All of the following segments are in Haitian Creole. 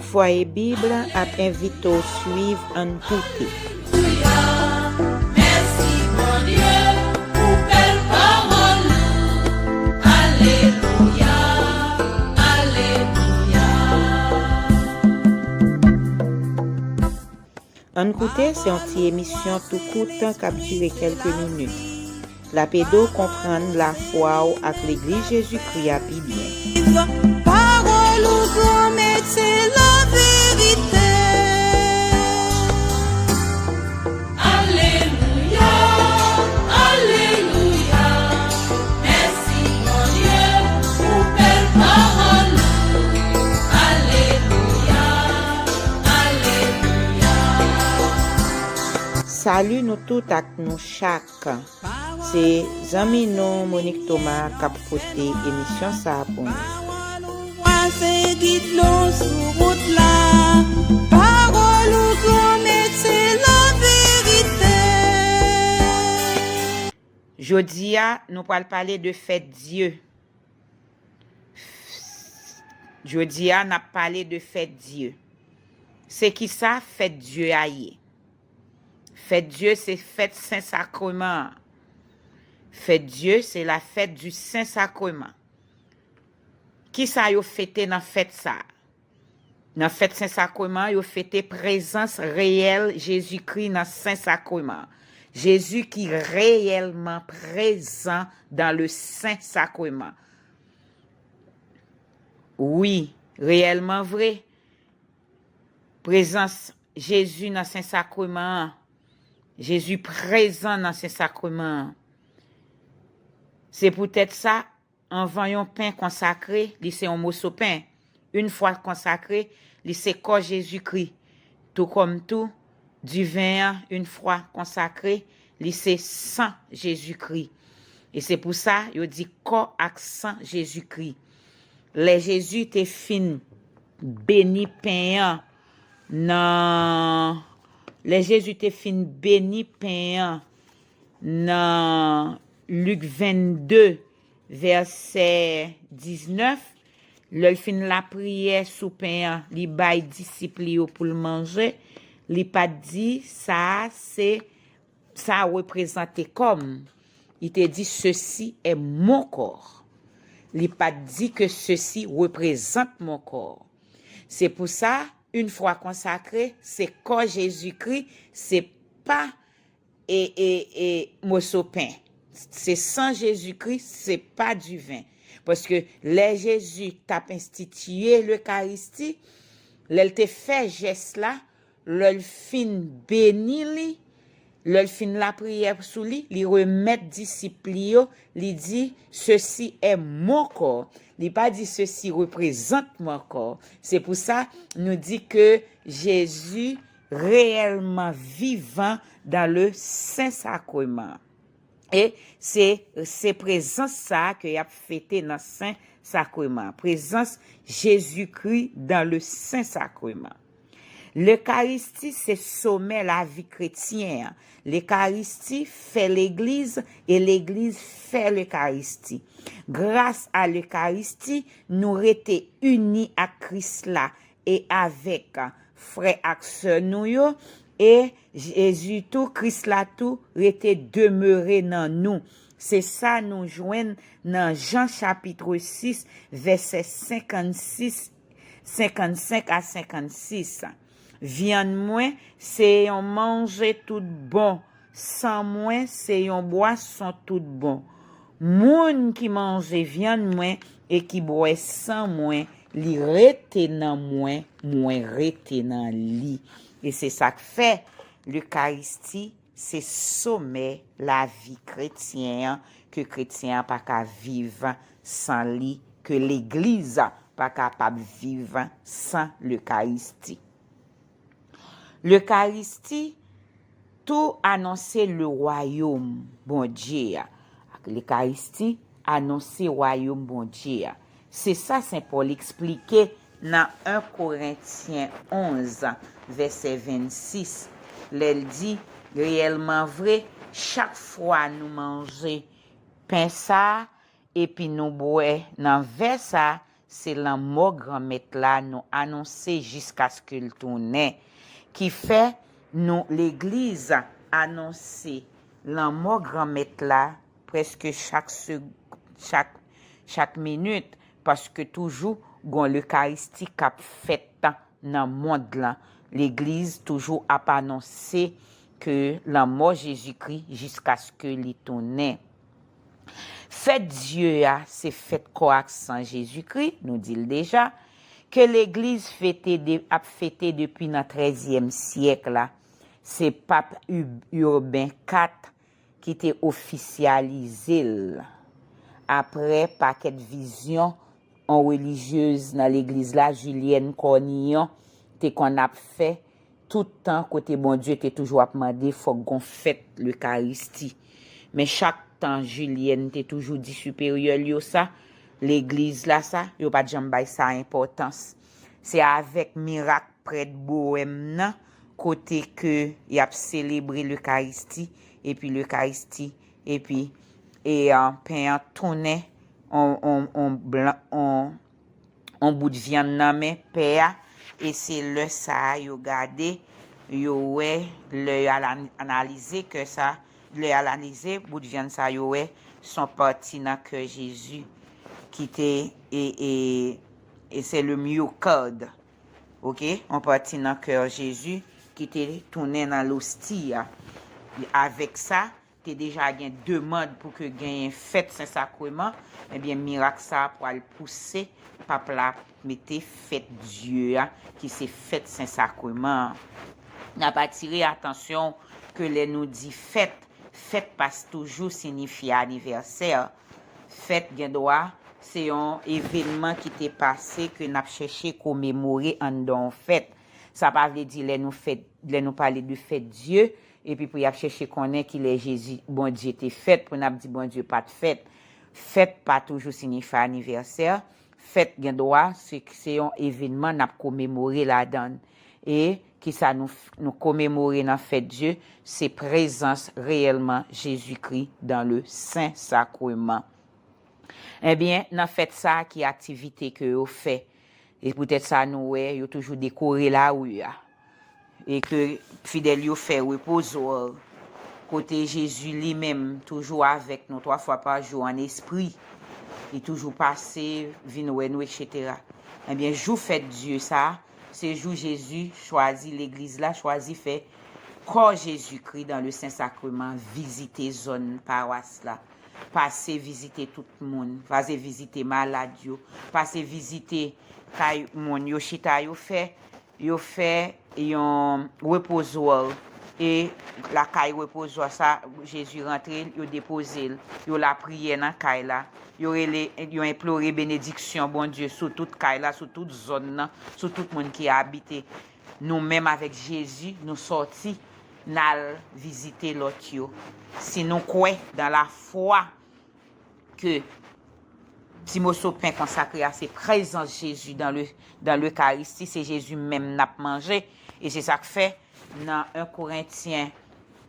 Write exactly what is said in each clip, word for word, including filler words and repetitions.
Fwaye Bib ap envite w swiv Ann Koute. Mèsi Bondye pou bèl pawòl ou. Alelouya, alelouya. Ann Koute se yon ti emisyon tou kout k ap dire kèlke minit. L ap ede w konprann lafwa w ak Legliz Jezikri a pi byen. Pawòl ou pwomete laverite. Alelouya, alelouya. Mèsi Bondye pou bèl pawòl ou. Alelouya, alelouya. Sali nou tout ak nou chak. Se zanmi nou Monique Thomas k ap pote emisyon sa a pou nou. Pawòl ou se gid nou sou wout la. Pawòl ou pwomete laverite. Jodi a, nou pral pale de fèt Dye. Jodi a, n ap pale de fèt Dye. Se kisa fèt Dye a ye? Fèt Dye se fèt Sen Sakreman an. Fèt Dye se la fête du Saint Sacrement. Kisa yo fete nan fèt sa a? Nan fèt Sen Sakreman an, yo fete prezans reyèl Jezikri nan Sen Sakreman an. Jezi ki reyèlman prezan dans le Saint Sacrement. Wi, reyèlman vre, prezans Jezi nan Sen Sakreman an. Jezi prezan nan Sen Sakreman an. Se poutèt sa, anvan yon pen konsakre, li se yon moso pen. Yon fwa konsakre, li se kò Jezikri. Tou kòm tou, diven an, yon fwa konsakre, li se san Jezikri. E se pou sa, yo di kò ak san Jezikri. Lè Jezi te fin beni pen an nan, lè Jezi te fin beni pen an nan Lik vennde, vèsè diznèf, lè l fin lapriyè sou pen an, li bay disip li yo pou l manje, li pa t di, sa a se, sa a reprezante kò m. Li te di, ceci est mon corps. Li pa t di ke ceci représente mon corps. Se pou sa, yon fwa konsakre, se kò Jezikri, se pa e, e, e moso pen. Se san Jezikri, se pa diven. Paske lè Jezi t ap enstitiye Lekaristi, lè l te fè jès la, lè l fin beni li, lè l fin lapriyè sou li, li remèt disip li yo, li di, ceci est mon corps. Li pa di, ceci représente mon corps. Se pou sa, nou di ke Jezi reyèlman vivan dans le Saint Sacrement. E se, se prezans sa a ke y ap fete nan Sen Sakreman. Prezans Jezikri dans le Saint Sacrement. Lekaristi se somè lavi kretyen an. Lekaristi fè legliz e legliz fè lekaristi. Gras a lekaristi, nou rete ini ak Kris la e avèk frè ak sè nou yo, e Jezi tou, Kris la tou, rete demere nan nou. Se sa nou jwenn nan Jan chapit sis, vèsè senkannsis, senkannsenk a senkannsis. Vyann mwen se yon manje tout bon, san mwen se yon bwason tout bon. Moun ki manje vyann mwen e ki bwè san mwen, li rete nan mwen, mwen rete nan li. E se sa k fè Lekaristi se somè lavi kretyen an, ke kretyen an pa ka viv san li, ke legliz pa kapab viv san Lekaristi. Lekaristi tou anonse le wayòm Bondye a. Lekaristi anonse wayòm Bondye a. Se sa Sen Pòl eksplike nan en Korentyen onz, vèsè vennsis, lè l di, reyèlman vre, chak fwa nou manje pen sa a, epi nou bwè nan vè sa a, se lanmò Granmèt la nou anonse jiskaske l tounen. Ki fè nou, legliz, anonse lanmò Granmèt la prèske chak seg-, chak, chak minit, paske toujou gon lekaristi k ap fèt nan mond lan. Legliz toujou ap anonse ke lanmò Jezikri jiskaske li tounen. Fèt Dye a se fèt kò ak san Jezikri, nou di l deja, ke legliz fete de, ap fete depi nan trèzyèm syèk la. Se pap Ub-, Urbain kat ki te ofisyalize l. Aprè pakèt vizyon, yon relijyez nan legliz la, Julienne Cornillon, te konn ap fè tout tan kote Bondye te toujou ap mande fòk gon fèt lekaristi. Men chak tan Julienne te toujou di siperyè l yo sa, legliz la sa, yo pa t janm bay sa enpòtans. Se avèk mirak prèt Bohème nan, kote ke y ap selebre lekaristi, epi lekaristi, epi, e, an, pen an tounen on, on, on blan, on, on bout vyann nan men pè a, e se lè sa a yo gade, yo wè, lè y al an-, analize kè sa, lè y analize bout vyann sa, yo wè s on pati nan kè Jezi ki te, e, e, e se le myocarde, oke, on pati nan kè Jezi ki te tounen nan losti a. Avèk sa, te deja gen demann pou ke genyen fèt Sen Sakreman, ebyen, mirak sa a pral pouse pap la mete fèt Dye a, ki se fèt Sen Sakreman an. N ap atire atansyon ke lè nou di fèt, fèt pa toujou sinifye anivèsè. Fèt gen dwa se yon evènman ki te pase ke n ap chèche komemore anndan yon fèt. Sa pa vle di lè nou fèt, lè nou pale de fèt Dye, epi pou y ap chèche konnen kilè Jezi, Bondye te fèt, pou n ap di Bondye pa t fèt. Fèt pa toujou sinifye anivèsè. Fèt gen dwa se, se yon evènman n ap komemore ladan l. E kisa nou f-, nou komemore nan fèt Dye? Se prezans reyèlman Jezikri dans le Saint Sacrement. Ebyen, nan fèt sa a, ki aktivite ke yo fè? E poutèt sa nou wè yo toujou dekore lari a. E ke fidèl yo fè repozwa, kote Jezi li menm toujou avèk nou twa fwa pa jou an espri. Li toujou pase, vin wè nou, etsetera. Ebyen, jou fèt Dye sa a, se jou Jezi chwazi, legliz la chwazi fè kò Jezikri dans le Saint Sacrement vizite zòn pawas la. Pase vizite tout moun, pase vizite malad yo, pase vizite kay moun yo chita, yo fè, yo fè yon repozwa. E lakay repozwa sa, Jezi rantre, yo depoze l, yo lapriyè nan kay la, yo rele, yo enplore benediksyon Bondye sou tout kay la, sou tout zòn nan, sou tout moun ki abite. Nou menm avèk Jezi, nou sòti, n al vizite lòt yo. Si nou kwè dans la foi ke ti moso pen konsakre a se prezans Jezi dans le, dans l'Eucharistie, se Jezi menm n ap manje. E se sa k fè, nan en Korentyen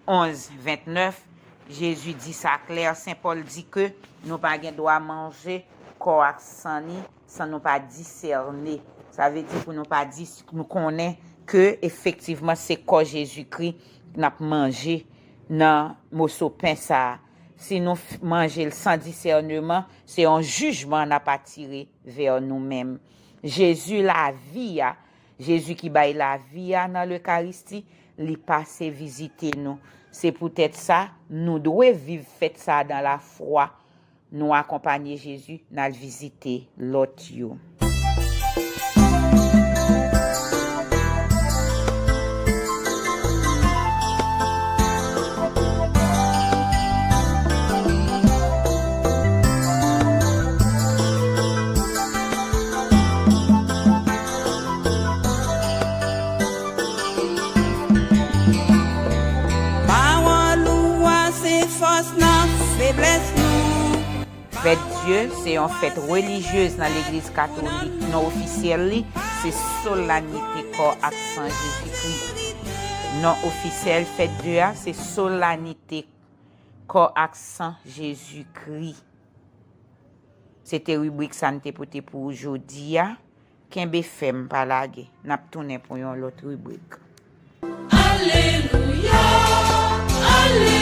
onz ventnèf, Jezi di sa klè, Sen Pòl di ke nou pa gen dwa manje kò ak san ni san nou pa disène. Sa vle di pou nou pa dis-, nou konnen ke efektivman se kò Jezikri n ap manje nan moso pen sa a. Si nou f-, manje l san disèneman, se yon jijman n ap atire vè nou menm. Jezi lavi a, Jezi ki bay lavi a nan Lekaristi, li pase vizite nou. Se poutèt sa, nou dwe viv fèt sa a dans la foi. Nou akonpanye Jezi, n al vizite lòt yo. Pawòl ou a se fòs nan feblès nou. Fèt Dye se yon fèt relijyez nan Legliz Katolik. Non ofisyèl li se Solennité Corps ak Sang Jésus-Christ. Non ofisyèl fèt Dye a se Solennité Corps ak Sang Jésus-Christ. Se te ribrik sa n te pote pou ou jodi a. Kenbe fèm, pa lage. N ap tounen pou yon lòt ribrik. Alelouya, alelouya.